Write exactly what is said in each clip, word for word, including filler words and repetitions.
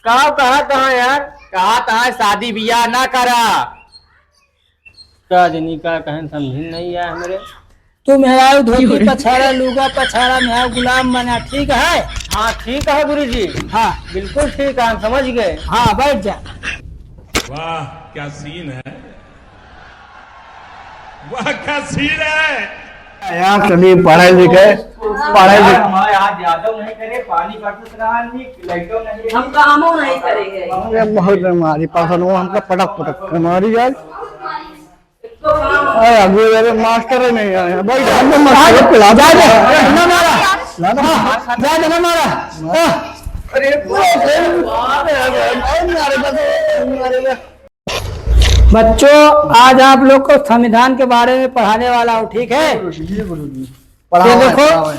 का कहत ह यार? कहत ह शादी बियाह ना करा। का जनी का कहन समझिन नहीं आया हमरे। तू मेहरारू धोती पछाड़ा, लुगा पछाड़ा, मेहरारू गुलाम बना, ठीक है? हाँ, ठीक है गुरुजी। हाँ। बिल्कुल ठीक है, हम समझ गए। हाँ, बैठ जा। वाह, क्या सीन है, वाह, क्या सीन है। यार, सभी पढ़े लिखे, पढ़े यार, लिखे। हमारे हाथ यादव नहीं करे, पानी बरसत रहा नहीं, लाइटो नहीं। हम कामो नहीं करेंगे। ये बहुत बीमारी पसंद हो, हमका पटक पटक के मारी जाए। अरे, अगले वाले मास्टर ही नहीं आए हैं। भाई, हम तो मास्टर को पिला दे। ना मारा। ना, ना। जा दे, ना मारा। अरे, अरे, अरे, अरे, अरे, अरे, अरे। बच्चों, आज आप लोग को संविधान के बारे में पढ़ाने वाला हूँ, ठीक है? गुरुजी, जी गुरुजी। ये पढ़ाओ, देखो। पढ़ाओ।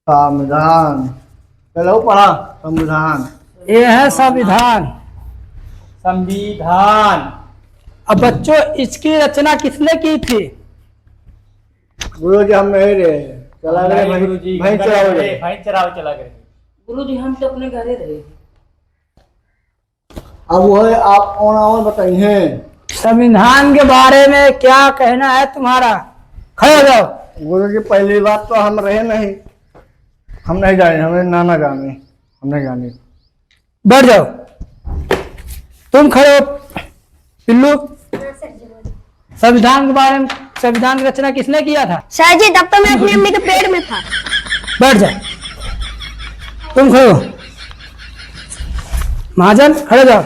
संविधान। चलो पढ़ा, संविधान। ये है संविधान। संविधान। अब बच्चों, इसकी रचना किसने की थी? गुरुजी, हम नहीं रहे। चला गए नहीं भाई, गुरुजी, भाई हम चला गए। गए। भाई चरावे चला गए। गुरुजी, हम तो अपने घरे रहे। अब वो है, आप कौन आओ बताइए। संविधान के बारे में क्या कहना है तुम्हारा? खड़े हो जाओ। गुरुजी, पहली बात तो हम रहे नहीं, हम नहीं जाने, हमें नाना जाने, हम नहीं जाने। बैठ जाओ। तुम खड़े हो, पिल्लू। संविधान के बारे में, संविधान की रचना किसने किया था? सर जी, तब तो मैं अपनी अम्मी के पेट में था। बैठ जाओ। तुम खड़े हो। महाजन, खड़े जाओ।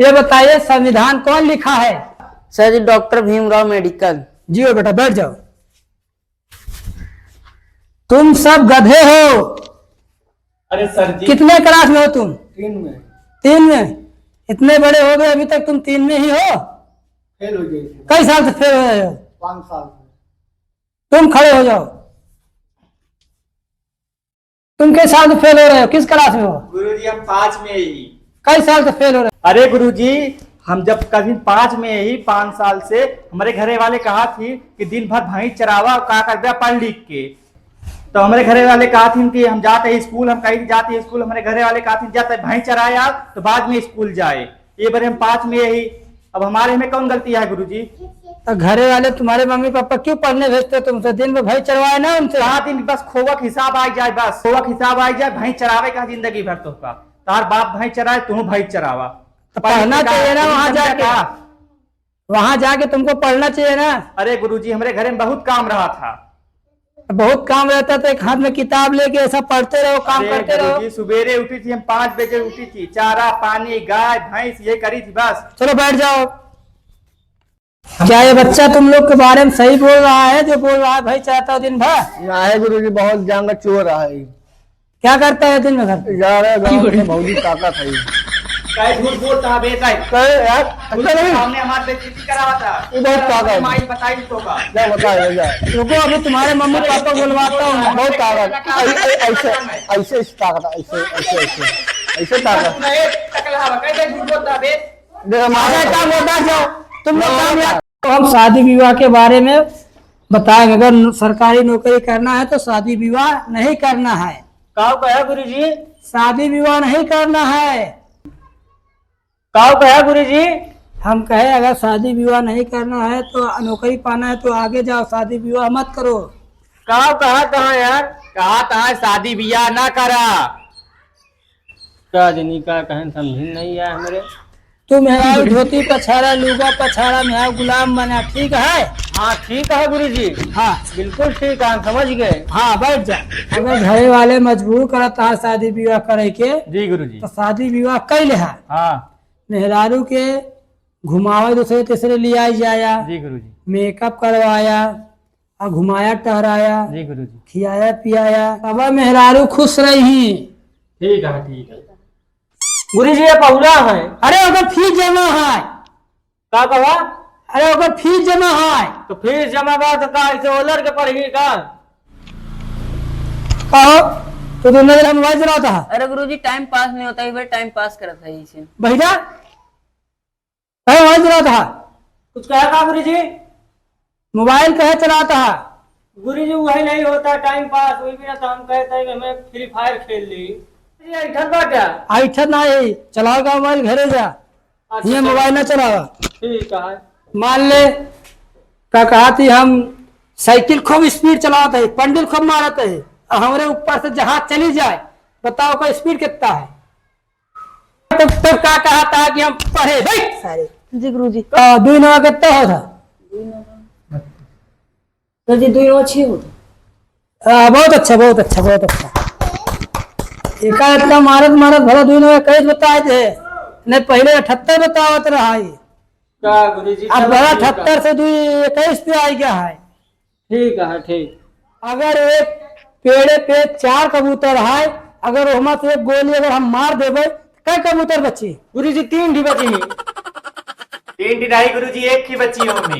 ये बताइए, संविधान कौन लिखा है? सर जी, डॉक्टर भीमराव अम्बेडकर। जी हो बेटा, बैठ जाओ। तुम सब गधे हो। अरे सर जी। कितने क्लास में हो तुम? तीन में। तीन में? इतने बड़े हो गए, अभी तक तुम तीन में ही हो? फेल हो गए थे। कई साल से फेल हो रहे हो? पाँच साल से। तुम खड़े हो जाओ। तुम किस साल से फेल हो रहे हो? किस क्लास में हो? गुरुजी, हम पाँच में ही। कई साल से फेल हो रहे हो? अरे गुरुजी, हम जब कभी पाँच में ही, पाँच साल से, हमरे घरे वाले कहा थी कि दिन भर भैंस चरावा, का करबे पढ़ लिख के। तो हमरे घरे वाले कहा थी कि हम जाते ही स्कूल, हम कही जाते ही स्कूल, हमरे घरे वाले कहा थी जाते भैंस चराया तो बाद में स्कूल जाए। ये बारे हम पाँच में ही, अब हमारे में कौन गलती है गुरुजी? तो घरे वाले तुम्हारे मम्मी पापा क्यों पढ़ने भेजते तुमसे? दिन में भैंस चरवाए ना उनसे। कहा दिन बस खोवक हिसाब आ जाए, बस खोवक हिसाब आ जाए, भैंस चरावे का जिंदगी भर तो का। तार बाप भैंस चराए, तू भैंस चरावा। तो पढ़ना चाहिए ना वहाँ जाके। वहाँ जाके तुमको पढ़ना चाहिए ना। अरे गुरुजी, हमरे घरे में बहुत काम रहा था। बहुत काम रहता तो एक हाथ में किताब लेके ऐसा पढ़ते रहो, काम अरे करते रहो। गुरुजी, सुबेरे उठी थी, हम पाँच बजे उठी थी, चारा पानी, गाय भैंस ये करी थी बस। चलो बैठ जाओ। क्या ये बच्चा तुम लोग के बारे में सही बोल रहा है, जो बोल रहा है भाई चाहता हूँ दिन भर? ना है गुरुजी, बहुत ज्यादा चोर है। क्या करता है दिन में घर पे? जा रहा है गाँव में, भौजी ताकत है। काहे झूठ बोलता है बे, काहे? काहे यार, झूठ अच्छा नहीं। सामने हमारे बेइज्जती करावा था। ये बहुत ताकत है। माई बताई तो का। जा बताए, जा। रुको, अभी तुम्हारे मम्मी पापा को बुलवाता हूँ मैं। बहुत ताकत। ऐ-, ऐ-, ऐसे, ऐसे, ऐसे ताकत है, ऐसे, ऐसे, ऐसे। ऐसे ताकत। तू नहीं, टकला हवा, कैसे झूठ बोलता बे? देख, हमारा काम होता है, जाओ। तुम लोग काम यार। तो हम शादी विवाह के बारे में बताएं, अगर न-, सरकारी नौकरी करना है तो शादी विवाह नहीं करना है। काव कहा गुरुजी? शादी विवाह नहीं करना है। काव कहा गुरुजी? हम कहे अगर शादी विवाह नहीं करना है तो नौकरी पाना है तो आगे जाओ, शादी विवाह मत करो। काव कहा, कहा यार? कहा था शादी विवाह ना करा। का जनी का कहन समझिन नहीं आया हमरे। तू मेहरारू धोती पछाड़ा, लुगा पछाड़ा, मेहरारू गुलाम बना, ठीक है? हाँ, ठीक है गुरुजी। हाँ। बिल्कुल ठीक है, हम समझ गए। हाँ, बैठ जा। अगर घरे वाले मजबूर करत है शादी विवाह करे के, जी गुरुजी। तो शादी विवाह कई लेहा। हाँ। मेहरारू के घुमावे दूसरे तीसरे लियाई जाया, जी गुरुजी। मेकअप करवाया, आ घुमाया टहराया, जी गुरुजी। खियाया पियाया, तब मेहरारू खुश रही। ठीक है, ठीक है। गुरुजी, ये पहुला है। अरे, ओकर फीस जमा है। का कहा? अरे, ओकर फीस जमा है। तो फीस जमा बा, तो का ऐसे ओलर के पढ़ी का? कहो, तो दोनों दिन हम मोबाइल चलाता है। अरे गुरुजी, टाइम पास नहीं होता है, टाइम पास करत है इसे। भैया, अरे, मोबाइल चलाता है। कुछ कहा का गुरुजी? मोबाइल कहे चलाता है? गुरुजी, वही नहीं होता टाइम पास, वही बिना तो हम कहते हैं कि हमें फ्री फायर खेल ली। ये ऐठत बा क्या? ऐठत ना है, चलाओ का मोबाइल घरे जा। अच्छा, ये चलो। मोबाइल ना चलावा। ठीक है। मान ले, का कहा थी, हम साइकिल खूब स्पीड चलावत है, पंडिल खूब मारत है, और हमरे ऊपर से जहाज चली जाए, बताओ का स्पीड कितना है? तब, तब का कहा था कि हम पढ़े, बैठ सारे। जी गुरुजी। तो दुई नवा कितना होता? सर जी, दुई नौ छः होता। आ, बहुत अच्छा, बहुत अच्छा, बहुत अच्छा। एका इतना मारत मारत भला दुई नौ इक्कीस बताए थे, नहीं पहले अठहत्तर बतावत रहा है। का गुरुजी, अब चलो भला ठीक है। अठहत्तर से दुई इक्कीस पे आ गया है। ठीक है, ठीक। अगर एक पेड़े पे चार कबूतर है, अगर ओहमा से एक गोली अगर हम मार देबे, कै कबूतर बची? गुरुजी, तीन ठी बची ही। तीन ठी नहीं गुरुजी, एक ही बची ओहमे।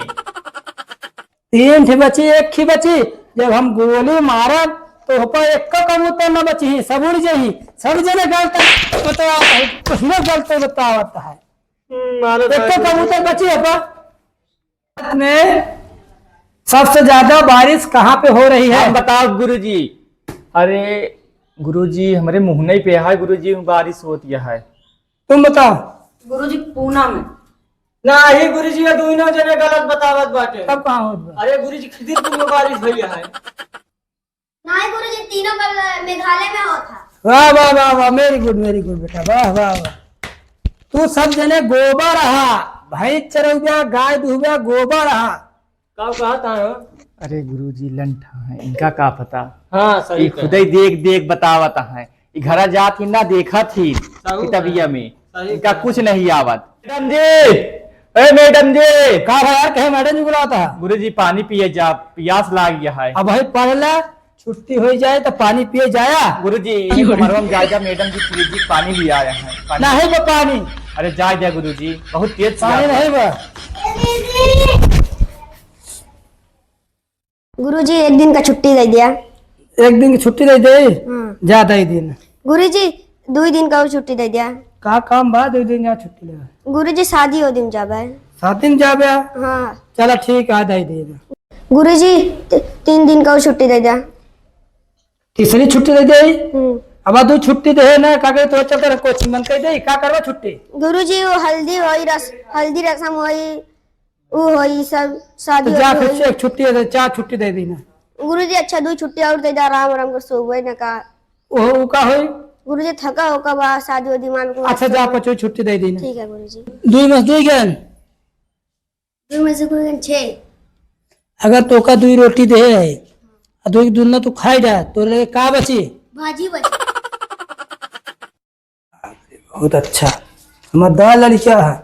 तीन ठे बची, एक ही बची। जब हम गोली मारब, तो ओपा एक कबूतर न बची ही, सब उड़ जाई, सब जने गलत बतावत है, कुछ न गलत बतावत है। हम्म, मारो एक तो कबूतर बची है पा। में सबसे ज्यादा बारिश कहाँ पे हो रही है? हम बताओ गुरुजी। अरे गुरुजी, हमरे मुहनई पे है गुरुजी, बारिश होती है। तुम बताओ। गुरुजी, पूना में। नाही गुरुजी, ये दोनों जने गलत बतावत बाटे। तब कहाँ होत बा? अरे गुरुजी, खिदिरपुर में बारिश भइया है। नाही गुरुजी, तीनों कल मेघालय में होत है। वाह, वाह, वाह, वाह, very good, very good बेटा, वाह, वाह, वाह। तू सब जने गोबर हा, भैंस चरउबा, गाय दुहबा, गोबर हा। का कहत है हो? अरे गुरुजी, लंठा है, इनका का पता? हाँ, सही ई कहे। खुदई देख देख बतावत है। ई घरा जात ही ना देखत ही सही किताबिया कहे। में। सही इनका कहे। कुछ नहीं आवत। मैडम जी, ए मैडम जी। का भा यार, कहे मैडम जी बुलावत है? गुरुजी, पानी पिए जा, पियास लाग गया है। अब भाई पढ़ ला, छुट्टी हो जाए तो पानी पिए जाया। गुरुजी, कमरवा में जाए जा, मैडम जी फ्रिज से पानी ले आया है। पानी। नहीं बा पानी। अरे जाए जा गुरुजी, बहुत तेज पानी पियास नहीं लाग बा। गुरुजी, एक दिन का छुट्टी दे दिया। एक दिन की छुट्टी दे दे? हाँ। जा दे दिन। गुरुजी, दुई दिन का और छुट्टी दे दिया। का काम बा, दुई दिन का छुट्टी लेवा? गुरुजी, शादी हो दिन जाबे। शादी में जाबे? हाँ। चला ठीक है, दे दे। गुरुजी, ती-, तीन दिन का और छुट्टी दे दिया। तीसरी छुट्टी दे दे? हम्म। अब दो छुट्टी दे ना, का करे, तो चलते रह, कोचिंग बंद कर दे, का करवा छुट्टी? गुरुजी, वो हल्दी होई, रस-, हल्दी रसम होई, ऊ होई सब, शादी तो जा, होई। फिर से एक छुट्टी दे, चार छुट्टी दे दी ना। गुरुजी, अच्छा, दो छुट्टी और दे दे, आराम आराम कर सोवे न का। ओहो, ऊ का होई? गुरुजी, थका हो का बा, शादी वादी मान को अच्छा, जा, सोवे। पाँचों छुट्टी दे दी ना। ठीक है गुरुजी। दुई में से दुई गन? दुई में से दुई गन छः। अगर तोका दुई रोटी दे है, आ दुई दुन्ना तू खाई जा, तो लगे का बची? भाजी बची। बहुत अच्छा, समझदार लड़किया है।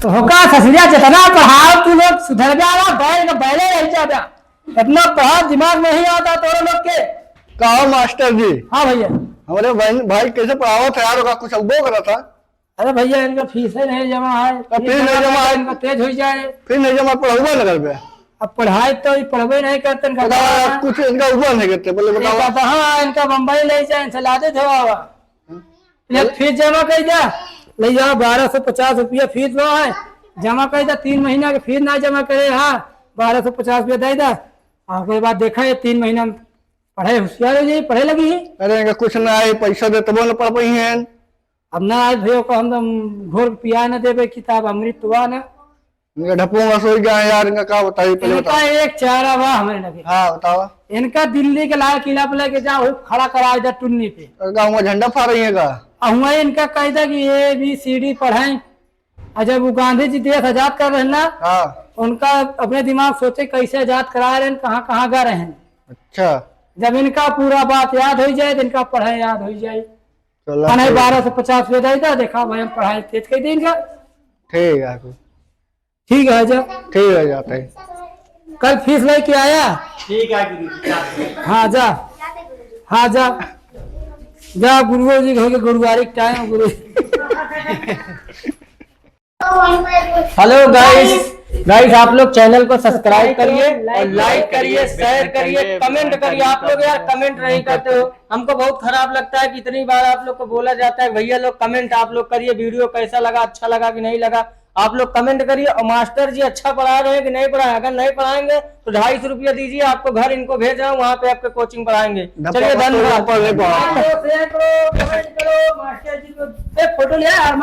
तो होका ससुरिया, जितना पढ़ाओ तू लोग सुधर जावा, बैल का बैले रह जावा। इतना पढ़ा दिमाग नहीं आता तोरे लोग के। कहो मास्टर जी। हाँ भैया। हमरे भाई, भाई कैसे पढ़ावत है यार, ओका कुछ अगबो करत है। अरे भैया, इनका फीस ही नहीं जमा है। अब फीस नहीं जमा है। इनका तेज हो जाए। फीस नहीं जमा, पढ़ाऊबा न करबे। अब पढ़ाई तो ई पढ़बे नहीं करते, इनका बताओ, पढ़ाना। कुछ इनका ऊपर नहीं करते, बोले, ये बताओ। कहता, हाँ, इनका बम्बई ले जाए, इनसे लादे धोआवा। हम्म। ले फीस जमा कर जा, ले जाओ, बारह सौ पचास रुपया फीस लो है, जमा कर जा, तीन महीना के फीस ना जमा करे, हाँ, बारह सौ पचास रुपया दे दा। आ, ओकरे बाद देखा, ये तीन महीना में पढ़े होशियार हो जाई, पढ़े लगी है। अरे, इनका कुछ ना आए, पैसा दे तबो न पढ़ पाई हैं। अब ना आज भैया को हम तो घोर पिया न देबे किताब, अमृत हुआ ना। इनका ढपोंगा सोई गया है यार, इनका का बताई, पहले इनका बताओ। एक चारा बा हमरे लगे। हाँ, बताओ। इनका दिल्ली के लाल किला पे लेके जाओ, खड़ा करा इधर टुन्नी पे। और का हुआ झंडा फहरा रही है का? और हुआ इनका कह दे कि A B C D पढ़ाई। और जब वो गांधी जी देश आजाद कर रहे ना, हाँ। उनका अपने दिमाग सोचे कैसे आजाद करा रहे हैं, कहाँ कहाँ गए रहे हैं। अच्छा। जब इनका पूरा बात याद हो जाए तो इनका पढ़ाई याद हो जाए। चलो, हाँ, नहीं, ठीक। बारह सौ पचास रुपया दे दो, देखा भाई, हम पढ़ाई तेज कर देंगे। ठीक है, ठीक। ठीक है, जा। ठीक है, जाते हैं। कल फीस लेके आया? ठीक है, गुरु जी, जाते हैं। हाँ, जा। हाँ, जा। जा, गुरुओ जी के गुरुवारी के टाइम, गुरु। हेलो गाइस, गाइस, आप लोग चैनल को सब्सक्राइब करिए और लाइक करिए, शेयर करिए, कमेंट करिए। आप लोग यार कमेंट नहीं करते हो, हमको बहुत खराब लगता है कि इतनी बार आप लोग को बोला जाता है। भैया लोग, कमेंट आप लोग करिए, वीडियो कैसा लगा, अच्छा लगा कि नहीं लगा। आप लोग कमेंट करिए। और मास्टर जी अच्छा पढ़ा रहे हैं कि नहीं पढ़ा रहे हैं? अगर नहीं पढ़ाएंगे तो ढाई सौ रुपया दीजिए, आपको घर इनको भेज रहा हूँ, वहाँ पे आपके कोचिंग पढ़ाएंगे। चलिए, धन्यवाद। कमेंट करो, मास्टर जी को एक फोटो ले आया,